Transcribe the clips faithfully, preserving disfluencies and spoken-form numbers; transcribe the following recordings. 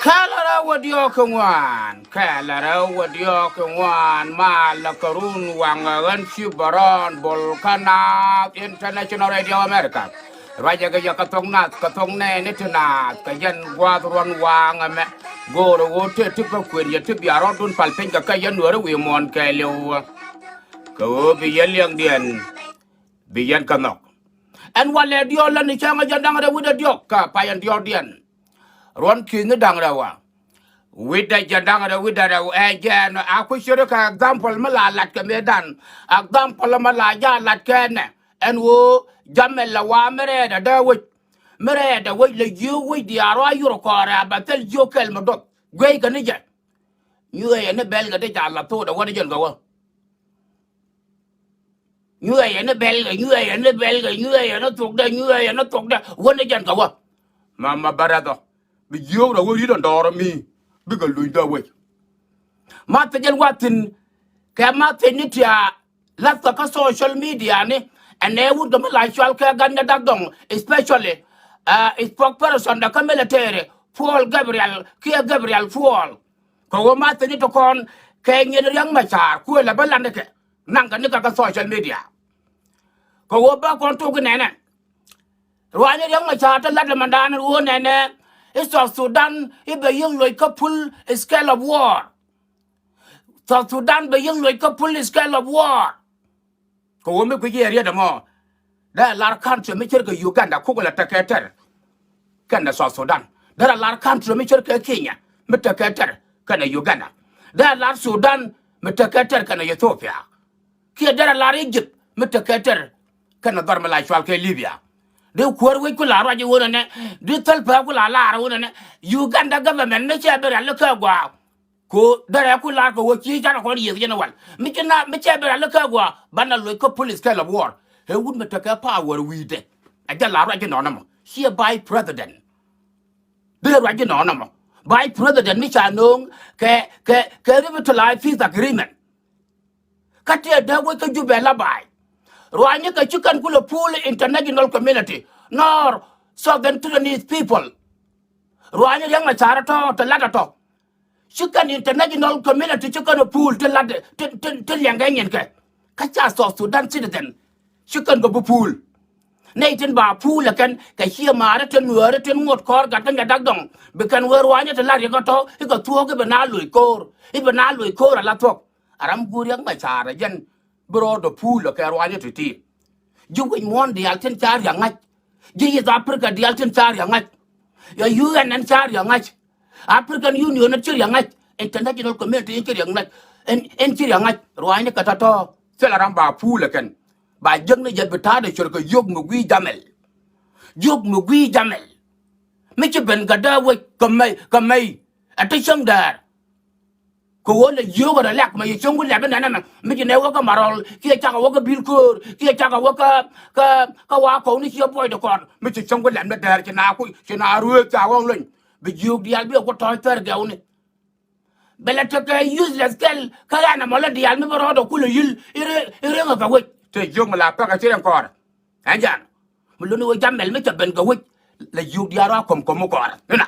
Kɛl rɛw wä diɔ̱k kɛ ŋuan, kɛl rɛw wä diɔ̱k kɛ ŋuan, malɛ kɛ run waŋ ɣän ci bärɔn bol kä Naath International Radio America. Ruacɛ kɛ yɛ kɛ thok Naath, kɛ thok nɛɛni ti Naath, kɛ yɛn gua̱a̱th ruɔ̱n waŋ ɛmɛ. Go̱o̱rɛ ɣöö tëë ti bä kuën yɛ ti bia rɔɔdun pal piny kɛ kɛ yɛn Nuääri wi̱i̱ muɔ̱ɔ̱n kɛɛliw. Kɛ ɣöö bi yɛn liɛŋdiɛn, bi yɛn kɛ nhɔk. Ɛn walɛ diɔ̱ɔ̱k lä ni cäŋ ɛ jɛn da̱ŋ rɛw wi̱cdɛ diɔ̱k kä pay ɛn diɔ̱ɔ̱kdiɛn. Ruɔ̱n ki̱th ni da̱ŋ rɛw a wi̱cdɛ jɛn da̱ŋ rɛw wi̱cdɛ rɛw ɛ jɛn a ku ciöt kɛ example mi la lat kɛ mëëdan. Example mi la ja lat kɛ nɛ ɛn ɣöö jamɛ lɛ wa mi rɛɛdɛ dee wec. Mi rɛɛdɛ wec lɛ jiök wec diaar wa yur kɔɔrɛ a bɛ thil jiök kɛl mi duɔth guic kɛ ni jɛ. Nyuɛɛyɛ ni bɛl kɛ ti ca la thok dɛ wä ni jɛn kɛ wä. Nyuɛɛyɛ ni bɛlkɛ, nyuɛɛyɛ ni bɛlkɛ, nyuɛɛyɛ ni thokdɛ, nyuɛɛyɛ ni thokdɛ, wä ni jɛn kɛ wä. Ma, ma bärɛthɔ. Bi jiöök rɔ wä ri̱t ɔn dɔɔr mi. Bikɛ luny dɔ wec. Ma thec ɛn wa thi̱n, kɛ ma thec ni tia lathkɛ kä social media ni, ɛn ɛ wut kɛ mi la cual kɛ gan ni dak dɔŋ, especially, uh, spokesperson dɛ kä military, Paul Gabriel, kiɛ Gabriel Paul. Kɛ ɣöö ma thini ti kɔn kɛ nyin Riɛk Macar kuël ɛ bä landikɛ naŋkɛ nikɛ kä social media. Kɛ ɣöö bä kɔn tok inɛnɛ ruaacni Riɛk Macar ti lat lɛ mandan ɣöö nɛnɛ i̱ South Sudan i̱ bɛ yiëk loc kä full scale of war. South Sudan bɛ yiëk loc kä full scale of war. Kɛ ɣöö mi guic yɛ riet ɛmɔ. Dee lar country mi cir kɛ Uganda kukɛ la tekɛ tɛr kɛnɛ South Sudan. Dee lar country mi cir kɛ Kenya mi tekɛ tɛr kɛnɛ Uganda. Dee lar Sudan mi tekɛ tɛr kɛnɛ Ethiopia. Kiɛ dee lar Egypt mi tekɛ tɛr kɛnɛ dhɔr mi la cual kɛ Libya. Dee kuäär wec ku la ruac i̱ wunɛ nɛ. Dee thäl pɛ ku la lar wunɛ nɛ. Uganda government mi cɛ bi rial ikä gɔaa. Ko derɛ ku lar kɛ wä ci canɛ kɔn yieth jɛn wal mi ci na mi cɛ ben a lä kɛ gua banɛ loc kä police kɛ lɛ buɔr. Ɛ wut mi tekɛ power wi̱i̱dɛ a jɛ lar ruac ji̱ nɔnɔ mɔ ci ɛ vice president. Dee ruac ji̱ nɔnɔ mɔ vice president mi ca no̱o̱ŋ kɛ kɛ kɛ revitalize peace agreement. Kä tiɛ dee wec kä Jubɛ la ba̱a̱y. Rua̱nyni kɛ ci kɛn kulɛ puul international community nɔɔr Southern Sudanese people. Rua̱nyni Riɛk Macar tɔ te lat tɔ. Ci kɛn international community ci kɛn puul te lat te te te liɛŋkɛ nyinkɛ. Kä ca South Sudan citizen ci kɛn kɛ bi puul. Nɛy tin ba puul ɛ kɛn kɛ ciɛ maari tin nuääri tin ŋot kɔɔr gat kä Nyadak Dɔŋ bi kɛn wee rua̱nyni te lat riɛk tɔ ikɛ thuɔ̱ɔ̱k i̱ bi na loc ko̱o̱r i̱ bi na loc ko̱o̱r ala thuɔ̱k. A ram guur Riɛk Macar ɛ jɛn bi rɔɔdɛ puul ɛ kɛ rua̱nyni ti̱ti̱. Ji̱ wi̱c muɔ̱ɔ̱n diaal tin ca ria̱ŋ ŋa̱c. Ji̱ East Africa diaal tin ca ria̱ŋ ŋa̱c. Yɛ U N ɛn ca ria̱ŋ ŋa̱c. African Union ɛn ci ria̱ŋ ŋa̱c. International community ɛn ci ria̱ŋ ŋa̱c. Ɛn ɛn ci ria̱ŋ ŋa̱c rua̱nyni kɛ tɔ̱tɔ̱. Thilɛ ram ba puul ɛ kɛn ba jiäkni jɛ bi ta̱a̱dɛ cuɛr kɛ yio̱k mi gui̱i̱ jamɛl. Yio̱k mi gui̱i̱ jamɛl. Mi ci ben kɛ dee wec kɛ mɛy kɛ mɛy. Ɛ ti cäŋ dɛɛr. Kɛ ɣöö lɛ yio̱o̱k rɛ lɛk mɛ yɛ cäŋ ku lɛp inɛnɛ mɛ mi ci nɛ wä kä Marɔl kiɛ cakɛ wä kä Bil Köör kiɛ cakɛ wä kä kä kä wa kɔw ni ciɛ buɔydɛ kɔn mi ci cäŋ ku lɛp ni dɛɛr ci na ku ci na ruëëth ca ɣɔ̱ŋ lony. Bi yio̱o̱k diaal bi ɛ ku tɔ̱ɔ̱c thɛr gɛwni. Bɛ lɛ tekɛ useless kɛl kä ɣän ɛmɔ lä diaal mi bä rɔɔdɛ kulɛ yi̱l i̱ ri i̱ riŋä kɛ wec. Te yio̱o̱k mi la pɛkɛ ci rɛn kɔɔrɛ. Ɛn jan mi luni wä jamɛl mi cɛ ben kɛ wec. La yio̱o̱k diaal rɔ a ko̱m ko̱m mi kɔɔrɛ nina.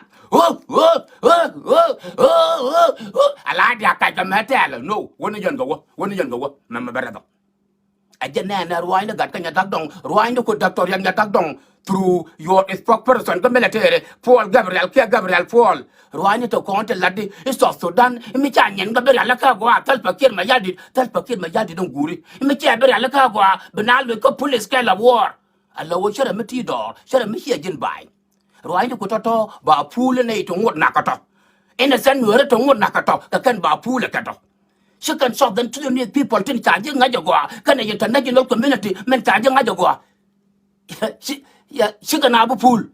Ala diaal kac kɛ mɛ tɛɛlɛ no wä ni jɛn kɛ wä wä ni jɛn kɛ wä mɛ mɛ bɛ rɛ dhɔk. A jɛ nɛɛnɛ ruaacni gat kä Nyadak Dɔŋ ruaacni ku Doctor Riɛk Nyadak Dɔŋ through your spokesperson kä military Paul Gabriel kiɛ Gabriel Paul. Rua̱nyni te kɔn te latdi i̱ South Sudan i̱ mi ca nyin kä bi rialikä gɔaa Salva Kiir Mayardit Salva Kiir Mayardit in guuri i̱ mi cɛ bi rialikä gɔaa bi na luc kä police kɛ la war. Ala wä cärɛ mi ti dɔɔr cärɛ mi ciɛ ji̱n ba̱a̱y. Rua̱nyni ku tɔ̱tɔ̱ ba puul inɛ i̱ ti ŋot nakä tɔ. Innocent Nueeri ti ŋot nakä tɔ kɛ kɛn ba puul ikɛ tɔ. Ci kɛn Southern Sudanese people tin ca ji̱ ŋa̱c agɔaa kɛnɛ international community min ca ji̱ ŋa̱c agɔaa. Ci, ya, cikɛ na bi puul.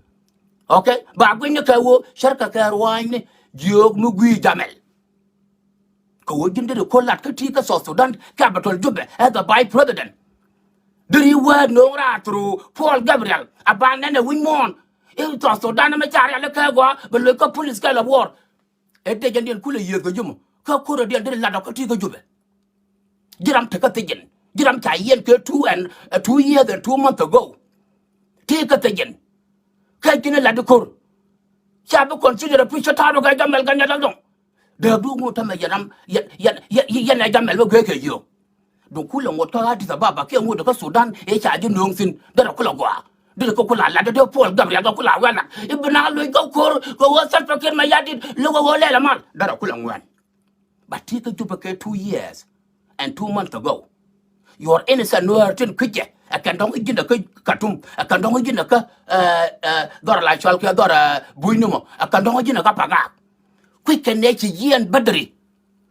Okay, ba gui̱ny ni kɛ ɣöö cärkɛ kɛ rua̱nyni jiök mi gui̱i̱ jamɛl. Kɛ ɣöö ji̱n deri ko̱ lat kä ti kä South Sudan capital Jubɛ as the vice president. Deri wee no̱o̱ŋ raar through Paul Gabriel a ba nɛn ɛ wi̱ny muɔ̱ɔ̱n. I̱ South Sudan ɛmɛ ca rialikä gɔaa bɛ loc kä police kɛ lɛ war. Ɛ dee jɛn diɛn kulɛ yiëëth kɛ jumɔ kä ko̱r ɛ diɛn deri lat ɔ kä ti kä Jubɛ. Ji̱ ram tekä thi̱ji̱n ji̱ ram ca yiɛn kɛ two and, uh, two years and two months ago. Ti kä thi̱ji̱n. Kä ji̱n lat di ko̱r. Ca bi consider a puc cä ta̱a̱ rɔ kɛ Jamɛl kɛ Nyadak Dɔŋ. Dee bi ŋut tämɛ yɛn ram yɛn yɛn yɛn yɛn ɛ Jamɛl bä guiɛ kɛ yio̱o̱k. Duŋ kulɛ ŋot kä Addis Ababa kiɛ ŋot kä Sudan ëë ca ji̱ nööŋ thi̱n derɛ kulɛ gɔaa. Derɛ kɛ kulɛ lat dee Paul Gabriel kɛ kulɛ wɛl lat i̱ bi na loc kä ko̱r kɛ ɣöö Salva Kiir Mayardit lo̱k ɛ ɣöö lɛl ɛ mal derɛ kulɛ ŋuɛn. But ti kä Juba kɛ two years and two months ago. Your innocent Nuer tin kui̱cɛ ɛ kɛn dɔ̱ŋ i̱ ji̱n ɛ kä Katum ɛ kɛn dɔ̱ŋ i̱ ji̱n ɛ kä dhɔr la cɔal kɛ dhɔr buny ni mɔ ɛ kɛn dɔ̱ŋ i̱ ji̱n ɛ kä Pagak. Kui̱c kɛ nɛ ci jiɛn bädäri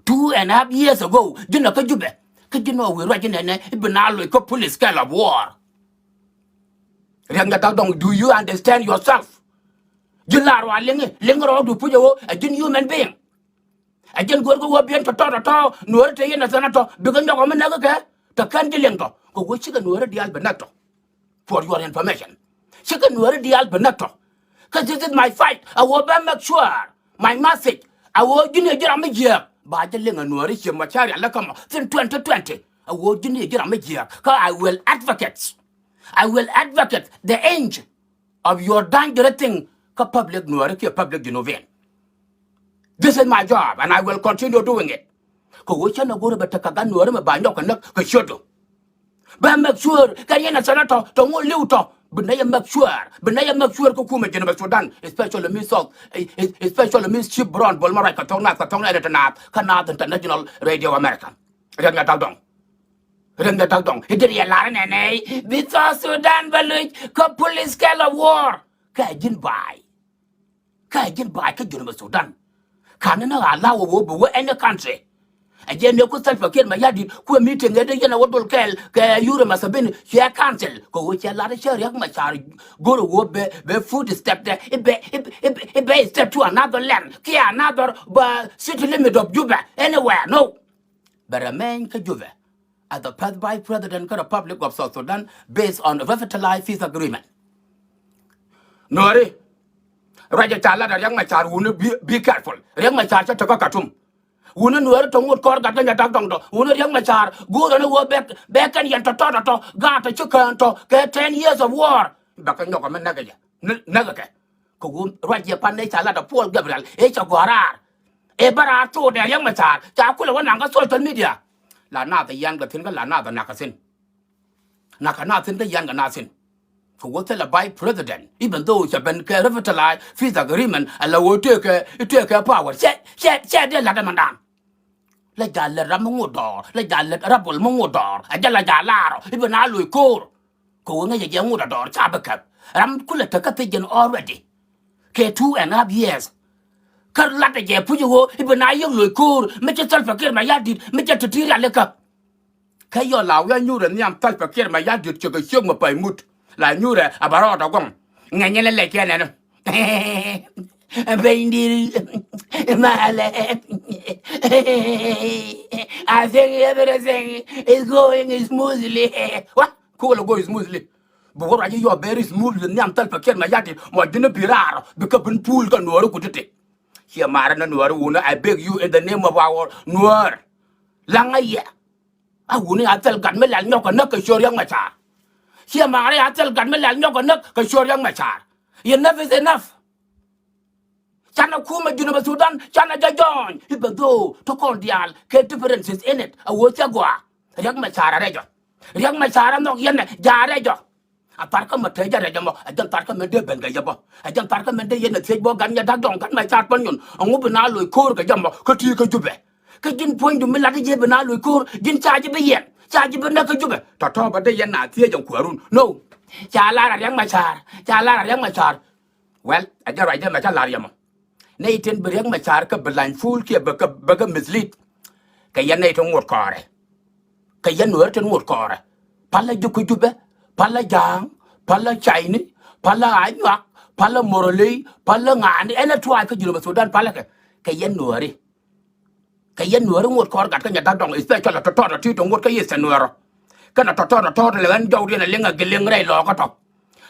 two and half years ago ji̱n ɛ kä Jubɛ. Kä ji̱n ɛ wi̱i̱ ruac ji̱n ɛnɛ i̱ bi na loc kä police kɛ lɔ buɔɔr. Riɛk Nyadak Dɔŋ, do you understand yourself? Ji̱n la rɔ a liŋi liŋi rɔ du puc ɛ ɣöö ɛ ji̱n human being. Ɛ jɛn go̱o̱r kä wä biɛn tɔ̱tɔ̱ tɔ̱tɔ̱ Nuääri te yɛn ɛ thɛn ɛ tɔ̱ bikɛ nyɔk ɛ mi näk kɛ tɔ kɛn ji̱ liɛŋ tɔ kɛ wä cikɛ Nuääri diaal bi näk tɔ. For your information, cikɛ Nuääri diaal bi näk tɔ. Kä this is my fight ɛ wä bɛ make sure my message ɛ wä ji̱n ɛ ji̱ ram mi jiääk ba jɛ liɛŋ ɛ Nuääri ciɛ mɔ cä rial ɛ kä mɔ thin twenty twenty ɛ wä ji̱n ɛ ji̱ ram mi jiääk kä I will advocate, I will advocate the end of your dangerous thing kä public Nuääri kiɛ public Junubin. This is my job and I will continue doing it. Kɛ ɣöö cä nɛ go̱rɛ bɛ tekɛ gan Nuääri mɛ ba nyɔk kɛ näk kɛ ciötdu. Bɛ make sure kɛ yɛn ɛ senator tɔ ŋot li̱w tɔ bi nɛ yɛ make sure bi nɛ yɛ make sure kä kumɛ Jinubɛ Sudan especially mi South, especially mi Chief Brown Bol Maruac kɛ thok naath kɛ thok naath ɛ te naath kä naath International Radio America. Riɛk Nyadak Dɔŋ. Riɛk Nyadak Dɔŋ i̱ deri yɛ lar nɛnɛ bi South Sudan bɛ luc kä police kɛ lɔ war. Kɛ ji̱n ba̱a̱y kɛ ji̱n ba̱a̱y kä Junubɛ Sudan. Ka̱n ni ni ɣa̱ la̱wä wä bi wä any country. Ɛ jɛ ni ku Salva Kiir Mayardit kuɛ meeting ɛ dee yɛn ɛ wä dol kɛɛl kɛ Yoweri Museveni cuɛ council kɛ wä cɛ lar cɛ Riɛk Macar go̱r wä bɛ bɛ food step dɛ i̱ bɛ i̱ bɛ step to another land kiɛ another city limit of Juba anywhere no. Bɛ remain kä Jubɛ as the first vice president kä Republic of South Sudan based on revitalized peace agreement. Nuääri, ruacɛ ca lat ɛ Riɛk Macar wuni be careful. Riɛk Macar cä te kä Katum. Wuni Nuääri te ŋot kɔr gat kä Nyadak Dɔŋ tɔ wuni Riɛk Macar go̱o̱r ɛn ɛ wä bɛ kɛn yɛn tɔ̱tɔ̱ tɔ̱tɔ̱ gaat tɔ ci kään tɔ kɛ ten years of war. Bɛ kɛ nyɔk ɛmɛ näk ɛ jɛ näk ɛ kɛ. Kɛ ɣöö ruac yɛ pan ëë ca lat ɛ Paul Gabriel ëë cɛ gɔ̱a̱r raar. Ëë bä raar thok dee Riɛk Macar ca kulɛ wä naŋ kä social media. La naath ɛ yian kɛ thi̱n kä la naath ɛ nak kɛ thi̱n. Nak kɛ naath thi̱n kä yian kɛ naath thi̱n. Kɛ ɣöö thilɛ vice president even though cɛ ben kɛ revitalized peace agreement ɛ la ɣöö tëëkɛ tëëkɛ power cɛ cɛ cɛ dee la̱t ɛmɛndan. La ja̱ lät ram mi ŋot dɔɔr la ja̱ lät rabol mi ŋot dɔɔr ɛ jɛ la ja̱ laarɔ i̱ bi na loc ko̱o̱r. Kɛ ɣöö ŋäcɛ jɛ ŋot a dɔɔr ca bi käp ram kulɛ tek kä thiec jɛn already. Kɛ two and half years. Kä latdɛ jɛ puc ɣöö i̱ bi na yek loc ko̱o̱r mi cɛ Salva Kiir Mayardit mi cɛ ti̱ti̱ rialikä. Kä yɔ la wi̱i̱ a nyuurɛ nhiam Salva Kiir Mayardit cɛ kɛ ciök mɛ pay mut la nyuurɛ a bɛ rɔɔdɛ guɔ̱ŋ. Ŋɛnyɛ lɛ lɛc kɛn ɛn. Bɛnydiri malɛ. I think everything is going smoothly. Wa kulɛ go smoothly. Bi wä ruac i̱ yɔ very smoothly nhiam Salva Kiir Mayardit mɔ ji̱n i̱ bi raar bikɛ bin puul kä Nuääri ku ti̱ti̱. Ciɛ maarä ni Nuääri wuni, I beg you in the name of our Nuäär. Laŋä yɛ. A wuni a thil gat mi lɛl nyɔk kɛ näk kɛ ciöt Riɛk Macar. Ciɛ maarä a thil gat mi lɛl nyɔk kɛ näk kɛ ciöt Riɛk Macar. Enough is enough. Canɛ kumɛ Junubɛ Sudan canɛ jɛ join i̱ bɛ dhoo ti kɔn diaal kɛ differences in it a wee cɛ gɔaa. Riɛk Macar a rɛc ɔ. Riɛk Macar a nhɔk yɛn ɛ ja̱a̱ rɛc ɔ. A tharkä mɛ te jɛ rɛc ɛmɔ ɛ jɛn tharkä mɛ dee ben kɛ yɛ bä. Ɛ jɛn tharkä mɛ dee yɛn ɛ thiec bä gan Nyadak Dɔŋ gan Macar Panyun ɛŋu bi na loc ko̱o̱r kɛ jɛ mɔ kä ti kä Jubɛ. Kä ji̱n puɔ̱nydu mi lat i̱ jɛ bi na loc ko̱o̱r ji̱n ca ji̱ bi yɛn ca ji̱ bi näk kä Jubɛ. Tɔ̱tɔ̱ bä dee yɛn na thiec ɛn kuäärun no. Ca lar a Riɛk Macar ca lar a Riɛk Macar. Well ɛ jɛ ruacdɛ mɛ cä la̱r yɛ mɔ. Nɛy tin bi Riɛk Macar kä bi lany fuul kiɛ bɛ kɛ mislead. Kɛ yɛn nɛy tin ŋot kɔɔrɛ. Kɛ yɛn Nuäär tin ŋot kɔɔrɛ. Palä Jukɛ Jubɛ, palä Ja̱a̱ŋ, palä Cayni, palä Anyuak, palä Moroley, palä ŋa̱a̱ni ɛn ɛ tuaay kä Junubä Sudan palä kɛ. Kɛ yɛn Nuääri. Kɛ yɛn Nuääri ŋot kɔɔr gat kä Nyadak Dɔŋ especially tɔ̱tɔ̱ ti tɔ ŋot kä Eastern Nuɛɛrä. Kɛnɛ tɔ̱tɔ̱ tɔ̱tɔ̱ lɛ ɣän jɔwdiɛn ɛ liŋ ɛ giliŋ rɛy lɔɔkä tɔ.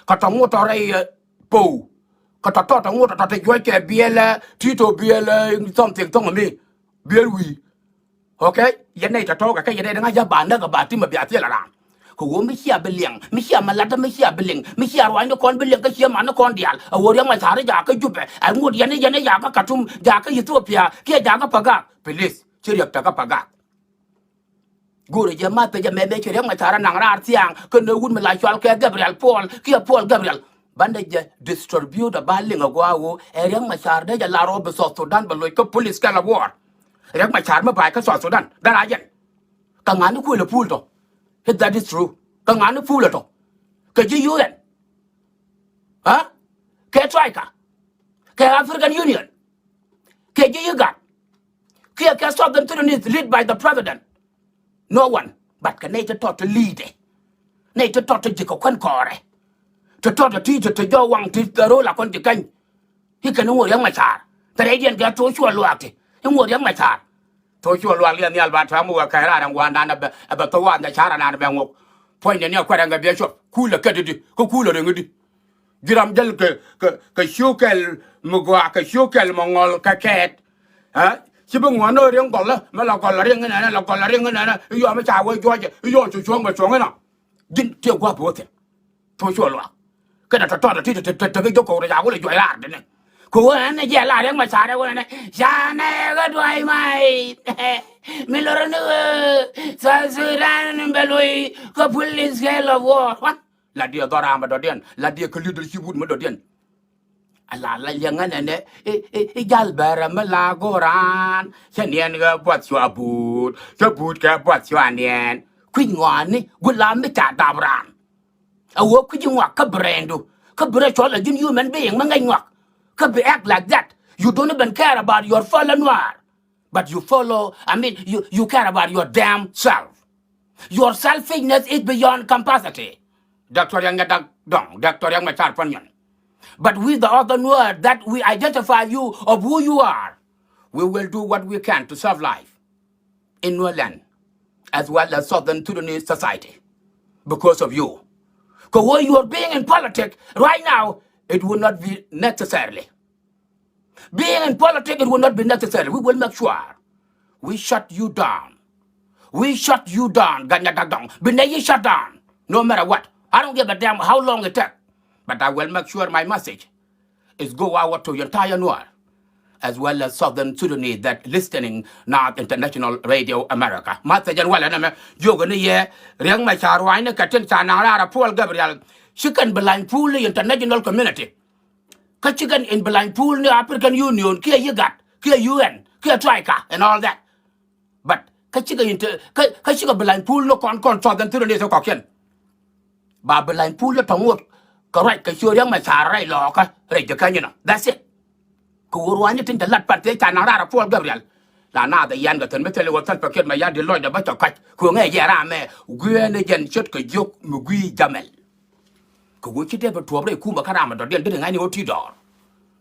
Kä tɔ ŋot tɔ rɛy pow. Kä tɔ̱tɔ̱ tɔ ŋot tɔ tɔ ti juɔc kɛ biɛlɛ ti tɔ biɛlɛ something thɔŋ mi biɛl wi̱i̱. Okay. Yɛn nɛy tɔ̱tɔ̱ kɛ kɛ yɛn nɛy ŋa̱c jɛ ba näk ɛ ba timɛ bia thil ɛ raan. Kɛ ɣöö mi cia bi liɛŋ, mi cia mi latdä, mi cia bi liŋ, mi cia ruacni kɔn bi liɛŋ kä cie mani kɔn diaal. A ɣöö Riɛk Macar jakä Jubɛ, a ŋot yɛn i̱ yɛn i̱ jakä Katum, jakä Ithiopia, kiɛ jakä Pagak. Please, ci Riɛk tekä Pagak. Go̱o̱rɛ jɛ mathɛ jɛ mɛmɛ ci Riɛk Macar anaŋ raar thiaŋ kɛnɛ wut mi la cɔal kɛ Gabriel Paul kiɛ Paul Gabriel. Banɛ jɛ distribute a ba liŋ a gɔaa ɣöö ɛ Riɛk Macar dee jɛ lar ɣöö bi South Sudan bɛ loc kä police kɛl a war. Riɛk Macar mi ba̱a̱c kä South Sudan dee ra jɛn. Kɛ ŋa̱ni kuël ɛ pool tɔ? If that is true, kɛ ŋa̱ni pool ɛ tɔ? Kɛ ji̱ U N? Ha? Kɛ Troika? Kɛ African Union? Kɛ ji̱ IGAD? Kiɛ kɛ Southern Sudanese lead by the president? No one. But kɛ nɛy ti tɔt ti li̱i̱dɛ, nɛy ti tɔt ti ji̱ kɛ kuän kɔɔrɛ, ti tɔt ti ti ti jɔw waŋ ti rol a kɔn ji̱ kɛny. I̱ kɛn i̱ ŋot Riɛk Macar. Kɛ rɛydiɛn kɛ thok cuɔ luaak ti i̱ ŋot Riɛk Macar. Thok cuɔ luaak liɛth nhial ba täämɛ wä kɛc raar ɛn gua̱a̱r nan ɛ bɛ, ɛ bɛ thok wa̱a̱ nhial car anan bɛ ŋok. Puɔ̱nydɛ ni ɛ kuɛrɛ ŋɛ biɛ cuɔp. Kulɛ kɛt i̱di kä kulɛ riŋ i̱di? Ji̱ ram jäl kɛ, kɛ, kɛ ciökɛl mi gɔaa, kɛ ciökɛl mi ŋɔl kɛ kɛɛt. Ɛ? Ci bi ŋuɔ̱n ni riŋ gɔlä mi la gɔl riŋ inɛnɛ, la gɔl riŋ inɛnɛ. I̱ yɔm i̱ ca wee juɔcɛ i̱ yɔm cu cuɔ̱ŋ bɛ cuɔ̱ŋ inɔ. Ji̱n tiɛ gua̱a̱p wä thi̱n. Thok cuɔ luaak. Kɛ dɛ tɔ̱tɔ̱ ti ti ti ti ti jɔk kɔk rɔ ca wä lɛ juɔc raar dini. Kɛ ɣöö ɛn jɛ la Riɛk Macar ɛ ɣöö ɛn canɛ ɣä duay may. Mi lor ni ɣöö South Sudan bɛ loc kä police kɛl a war. Wan la diɛ dhɔr ram bɛ dɔ̱diɛn, la diɛ kä leadership wut mi dɔ̱diɛn. A la la liɛŋ ɛn ɛn ɛ i̱, i̱, i̱ jal bɛrɛ mi la go̱o̱ran. Cɛ niɛn ɣä buɔth cua buut, cɛ buut kɛ buɔth cua niɛn. Kui̱c ŋɔaani gu la mi ca dap ran. A ɣöö kui̱c ŋuak kä bi rɛɛndu, kä bi rɛ cɔl a ji̱n human being mi ŋäc ŋuak. Kä bi act like that. You don't even care about your fellow Nuer. But you follow, I mean, you, you care about your damn self. Your selfishness is beyond capacity. Doctor Riɛk Nyadak Dɔŋ, Doctor Riɛk Macar Puɔ̱nyɔn. But with the other Nuer that we identify you of who you are, we will do what we can to serve life in Nuerland, as well as Southern Sudanese society, because of you. Kɛ ɣöö your being in politics right now, it will not be necessarily. Being in politics, it will not be necessary. We will make sure we shut you down. We shut you down, Gat Nyadak Dɔŋ. Bi nɛ yi shut down, no matter what. I don't give a damn how long it take. But I will make sure my message is go out to entire Nuer, as well as Southern Sudanese that listening now International Radio America. Message ɛn walɛ nɛmɛ, jiök ni yɛ, Riɛk Macar wa̱a̱ny ni kɛ tin ca naŋ raar a Paul Gabriel. Ci kɛn bi lany puul international community. Kä cikɛn in bi lany puul ni African Union kiɛ IGAD kiɛ U N kiɛ Troika and all that. But kä cikɛ in te, kä, kä cikɛ bi lany puul ni kɔn kɔn Southern Sudanese kɔkiɛn. Ba bi lany puul ni tɔŋ ŋot kɛ ruac kɛ ciöt Riɛk Macar rɛy lɔɔkä rɛy ji̱ Kenya nɔ. That's it. Kɛ ɣöö ruaacni tin te lat pan thiec ca naŋ raar a Paul Gabriel. La naath ɛ yian kɛ thi̱n mi thil i̱ wä Salva Kiir Mayardit lɔcdɛ bä cɛ kac. Kɛ ɣöö ŋäc jɛ ram ɛ gui̱eeni jɛn ce̱tkɛ jiök mi gui̱i̱ Jamɛl. Kɛ ɣöö ci dee bi tuɔɔp rɛy kumɛ kä ram ɛ dɔ̱diɛn deri ŋa̱cni ɣöö ti dɔɔr.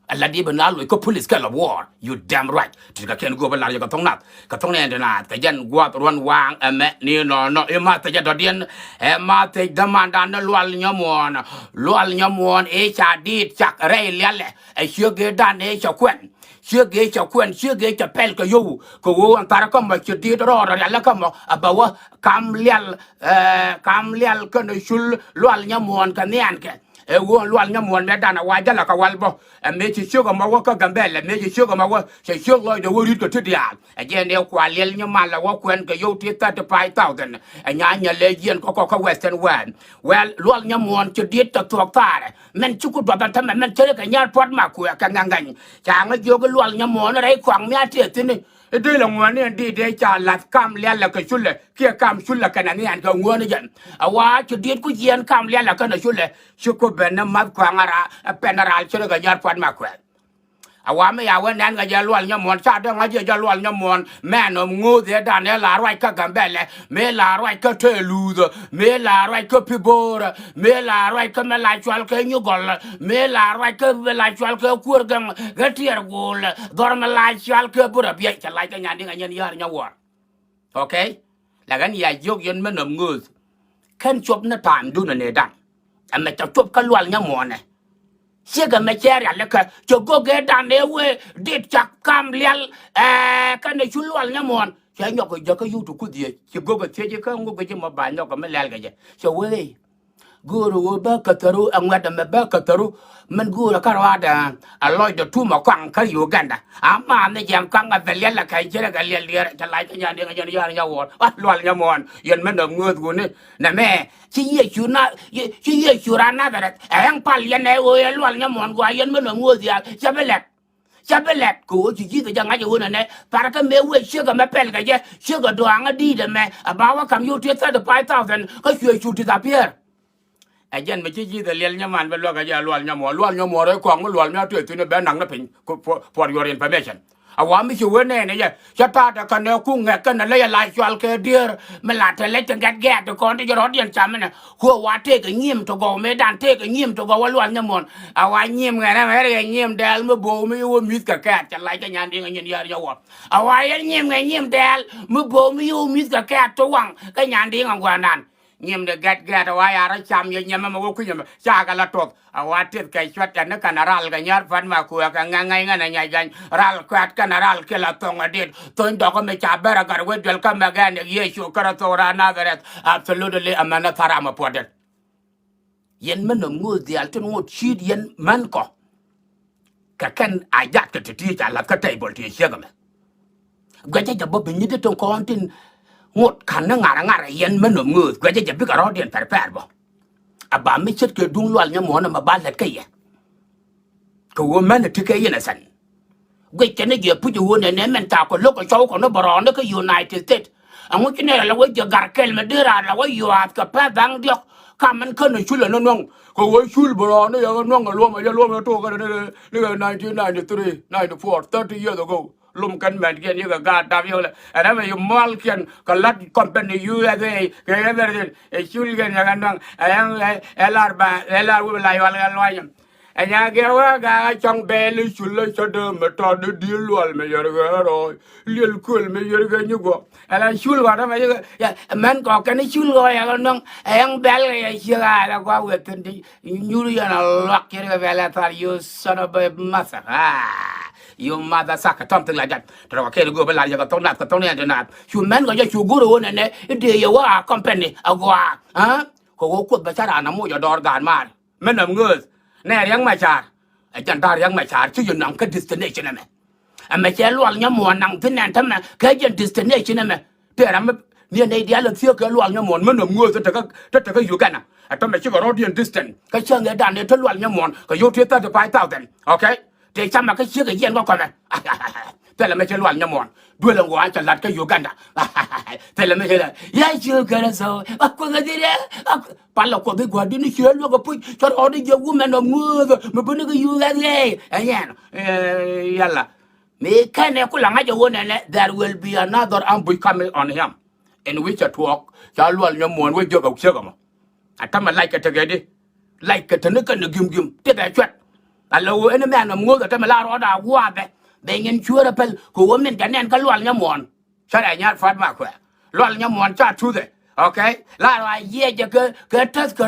Ala di bi na loc kä police kɛl ɔ war. You damn right. Ti kɛ kɛn go̱o̱p ɛ lar yɛ kɛ tho̱ŋ nath. Kɛ tho̱ŋ nɛɛn ti naath kɛ jɛn gua̱th ruɔ̱n waaŋ ɛmɛ ni nɔɔnɔ i̱ math ɛ jɛ dɔ̱diɛn. Ɛ math ɛ dämandan ni Lual Nyamuɔ̱ɔ̱n. Lual Nyamuɔ̱ɔ̱n i̱ ca diit cak rɛy lialɛ. Ɛ ciek i̱ dan i̱ cɛ kuɛn. Ciek i̱ cɛ kuɛn, ciek i̱ cɛ pɛl kɛ yio̱w. Kɛ ɣöö ɛn tharä kä mɔ ci diit rɔɔdɛ rialä kä mɔ. Ɛ bɛ wä kam lial, ɛ, kam lial kɛnɛ cul Lual Nyamuɔ̱ɔ̱n kɛ nhiankɛ. Ɛ ɣöö Lual Nyamuɔ̱ɔ̱n mëë dan ɛ wa jälɛ kɛ wal bä. Ɛ mëë ci ciek ɛmɔ wä kä Gambɛlɛ, mëë ci ciek ɛmɔ wä, cɛ ciek lɔcdɛ wä ri̱t kɛ ti diaal. Ɛ jɛn ëë kua liɛl nyi malɛ wä kuɛn kɛ yio̱w ti thirty five thousand. Ɛ nya nyɛ lɛ jiɛn kä kɔ kä Western world. Well, Lual Nyamuɔ̱ɔ̱n ci diet tɔ thuɔ̱k thaarɛ. Mɛn ci ku duɔth ɛn tämɛ mɛn cärɛ kɛ nyar puɔ̱t ma kuɛ kɛ ŋɛŋɛny. Ca ŋä jiök i̱ Lual Nyamuɔ̱ɔ̱n rɛy kɔaŋ mi a tiɛth thi̱n i̱ dee lɛ ŋuɔ̱ɔ̱n ni ɛn diit dee ca la̱th kam lialɛ kɛ culɛ kiɛ kam culɛ kɛnɛ nhian kɛ ŋuɔ̱ɔ̱n i̱ jɛn. Ɛ wa ci diet ku jiɛɛn kam lialɛ kɛnɛ culɛ. Ci ku ben ni math kɔaŋ a ra ɛ pɛn a raal cärɛ kɛ nyar puɔ̱t ma kuɛ. A wa mi ya wä nɛn ŋäc jɛ Lual Nyamuɔ̱ɔ̱n, ca dee ŋäc jɛ jɛ Lual Nyamuɔ̱ɔ̱n. Mɛn ɔ ŋo̱o̱th ëë dan ëë la ruac kä Gambɛlɛ, mëë la ruac kä Tɛɛluuth, mëë la ruac kä Pibo̱o̱r, mëë la ruac kä mi la cual kɛ Nyugɔl, mëë la ruac kä mi la cual kɛ Kuäär Gɛŋ, kä Tiɛɛr Gul, dhɔr mi la cual kɛ Burɛ Biɛc, cɛ lac kä Nyandiŋ a nyɛn yäär nyɛ wuɔr. Okay? Lɛ ɣän ya jiök yɛn mɛ nɔm ŋööth. Kɛn cuɔp ni ta̱a̱mdun ɛ nëëdan. Ɛmɛ cɛ cuɔp kä Lual Nyamuɔ̱ɔ̱nɛ. Ciek ɛmɛ cɛ rialikä cɛ go̱o̱k ëëdan ëë wëë dit cak kam lial, ɛɛ, kɛnɛ cu Lual Nyamuɔ̱ɔ̱n. Cɛ nyɔk kɛ jäkä yuk ti kuth yɛ ci go̱k kɛ thiec kä ŋuk kɛ ji̱ mɔ ba nyɔk kɛ mi lɛl kɛ jɛ. Cɛ wee. Go̱o̱rä ɣöö bä käthäru ɛ ŋuɛ̈t ɛmɛ bä käthäru. Min go̱o̱rä kä ruaadɛ a lɔcdɛ tum ɛ kɔaŋ kä Uganda. Ama ni jɛm kaŋ a bɛ liɛl ɛ kɛ ji̱ rɛ kɛ liɛl diɛɛr cɛ lac kä nyan diɛŋ ɛ jɛn yar nyawuɔr a lual nyɛ muɔ̱ɔ̱n yɛn min nɔm ŋööth wuni. Nɛmɛ ci Yecu na ci Yecu ran Nadharɛth ɛ ɛŋ pal yɛn ɛ ɣöö yɛ lual nyɛ muɔ̱ɔ̱n gɔaa yɛn min nɔm ŋööth yath cɛ bi lɛt. Cä bi lɛt kɛ ɣöö ci Ji̱thɛ jɛ ŋa̱c ɛ ɣöö nɛnɛ parɛ kä mëë wee ciek ɛmɛ pɛl kɛ jɛ ciek ɛ dɔaŋä di̱i̱t ɛmɛ ɛ ba wä ka̱m yio̱w ti thirty five thousand kä cuɛ cu disappear. Ɛ jɛn mi ci Ji̱thɛ liɛl nyɛ man bɛ luäk ɛ jɛ lual nyɛ muɔ̱ɔ̱n lual nyɛ muɔ̱ɔ̱n rɛy kɔaŋ mi lual mi a tuɛ thi̱n ɛ bɛ naŋ ni piny. For your information. A wa mi ci wen nɛɛni yɛ cä ta̱a̱ te kɛnɛ ku ŋɛk kɛnɛ lä yɛ la cual kɛ dier mi la te lɛ te gɛt gɛɛt ti kɔn ti jɛ rɔ̱diɛn cam inɛ. Ku a wa tëëkɛ nyiim ti gɔw mëëdan tëëkɛ nyiim ti gɔw a lual nyɛ muɔ̱ɔ̱n. A wa nyiim ŋɛn ɛmɛ rɛ nyiim dɛɛl mi bo̱o̱k mi wä mi̱th kɛ kɛɛt cɛ lac kɛ nyan di̱ŋ a nyin yär nyɛ wä. A wa yɛn nyiim ŋɛ nyiim dɛɛl mi bo̱o̱k mi wä mi̱th kɛ kɛɛt ti waŋ kɛ nyan di̱ŋ a gua̱a̱ndan. Nyimdɛ gɛt gɛt a wa ya rɔ cam yɛ nyɛmɛ mɛ wä kui̱nyɛ mɛ ca kɛ la tuɔth a wa tith kɛ cuɛt ɛn ni kɛn a ral kɛ nyar pan ma kuɛ kɛ ŋɛŋɛc ŋɛn a nyai gany ral kuɛt kɛn a ral kiɛ la thoŋ a dit thony dɔk mi ca bɛr a gat wä duel kä mɛ gɛn yɛ Yecu Kritho ra Nazareth. Absolutely a mɛn a thar am a puɔt dit. Yɛn mɛ nɔm ŋo̱o̱th dhial tin ŋot ci̱i̱t yɛn män kɔ. Kɛ kɛn a jat kɛ ti ti ca lath kä table ti ciek ɛmɛ. Guɛcä jɛ bä bi nyit ti tin kɔn tin ŋot ka̱n ni ŋar ŋar yɛn mɛ nɔm ŋööth guɛcä jɛ bikɛ rɔ̱diɛn pɛr pɛr bä. A ba mi ce̱tkɛ duŋ lual nyɛ muɔ̱ɔ̱n ɛmɛ ba lät kä yɛ. Kɛ ɣöö mɛn ti kɛ innocent. Guic kɛn ni jɛ puc ɣöö nɛnɛ mɛn ca kɔ lo̱k kɛ cɔw kɔn ni bɛ rɔɔni kä United States. Ɛŋu ci nɛy rɛ la wä jiɛ gar kɛl mi dee raan la wä yuaath kɛ pɛth da̱ŋ diɔ̱k. Ka mɛn kän ni cul ɛn ni nuɔ̱ŋ kɛ ɣöö cul bɛ rɔɔni yɛ nuɔ̱ŋ ɛ luɔ̱m ɛ yɛ luɔ̱m ɛ tok kɛn ni kɛ nineteen ninety-three, ninety-four, thirty years ago. Lum kɛn mɛn kiɛn yikɛ gaat dap yikɛ lɛ ɛn ɛmɛ yi mual kiɛn kɛ lat company U S A kɛ everything. Ɛ cul kɛn yɛ kɛ nuɔ̱ŋ ɛ ɛn ɛ lar ba ɛ lar wä bi la yual kɛ luanyɛ. Ɛ nya gɛ wä gakä cɔŋ bɛɛl i̱ cul lä cä dee mi tɔt di di̱i̱l luɔl mi yɛr ɣä rɔɔy liɛl kuël mi yɛr ɣä nyi guɔ. Ɛ la cul ɣɔt ɛmɛ yɛ mɛn kɔk kɛn i̱ cul ɣɔɔ yɛ kɛ nɔŋ ɛ yɛŋ bɛl kɛ yɛ ciek a ɛ la gua̱a̱k wëë thi̱n ti nyur yɛn a luak ciet kɛ bɛl ɛ thar you son of a mother. Ah, you mother suck something like that. Tɔrɔ kɛ kɛn i̱ go̱o̱p ɛ lar yɛ kɛ thok nath kɛ thok ni ɛn ti nath cu mɛn kɔ jɛ cu go̱r ɛ ɣöö nɛnɛ i̱ dee yɛ wä a company a gɔaa. Kɛ ɣöö kuoth bɛ ca raan a moc ɛ dɔɔr gaat maar. Mɛ nɔm ŋööth nɛ Riɛk Macar. Ɛ jɛn ta̱a̱ Riɛk Macar ci yɛ naŋ kä destination ɛmɛ. Ɛmɛ cɛ lual nyɛ muɔ̱ɔ̱n naŋ thi̱n nɛn tämɛ kɛ jɛn destination ɛmɛ. Tëë ram mi nɛy diaal ɛ thiek kɛ lual nyɛ muɔ̱ɔ̱n mɛ nɔm ŋööth te tekä te tekä Uganda. Ɛ tämɛ cikɛ rɔ̱diɛn distant kä cäŋ ëëdan ëë te lual nyɛ muɔ̱ɔ̱n kɛ yio̱w ti thirty five thousand. Okay. Tëë camɛ kä ciek ɛ jiɛn kä kɔmɛ. Thilɛ mɛ cɛ lual nyɛ muɔ̱ɔ̱n duel ɛn ɣɔaa cɛ la̱t kä Uganda. Thilɛ mɛ cɛ la ya ciek kɛrɛ thok a kuoth ɛ dhirɛ. Palä kuɔth i̱ gua̱a̱r di̱t ni cië luäk apuc cɔt ɣɔt i̱ jiɛ women of ŋuääth mi bä ni kɛ U S A. Ɛ yɛn yɛlɛ mi kɛn ɛ ku la ŋa̱c ɛ wä nɛnɛ there will be another ambush coming on him. In which a tuɔɔk ca lual nyɔm muɔ̱ɔ̱n wä jiök a ciek ɛmɔ. A tämɛ lac kɛ tekɛ di lac kɛ te ni kɛn ɛ gim gim tekɛ cuɛt. A lɛ ɣöö ɛn mɛn ɛ muɔ̱ɔ̱th a tämɛ la rɔɔd a gua̱a̱ bɛ bɛ nyin cuäär ɛ pɛl kɛ ɣöö min kɛ nɛn kä lual nyɔm muɔ̱ɔ̱n. Cä rɛ nyar pua̱t ma kuɛ lual nyɛ muɔ̱ɔ̱n ca tuthɛ. Okay. La rɔ a yiëë jɛ kɛ kɛ täth kɛ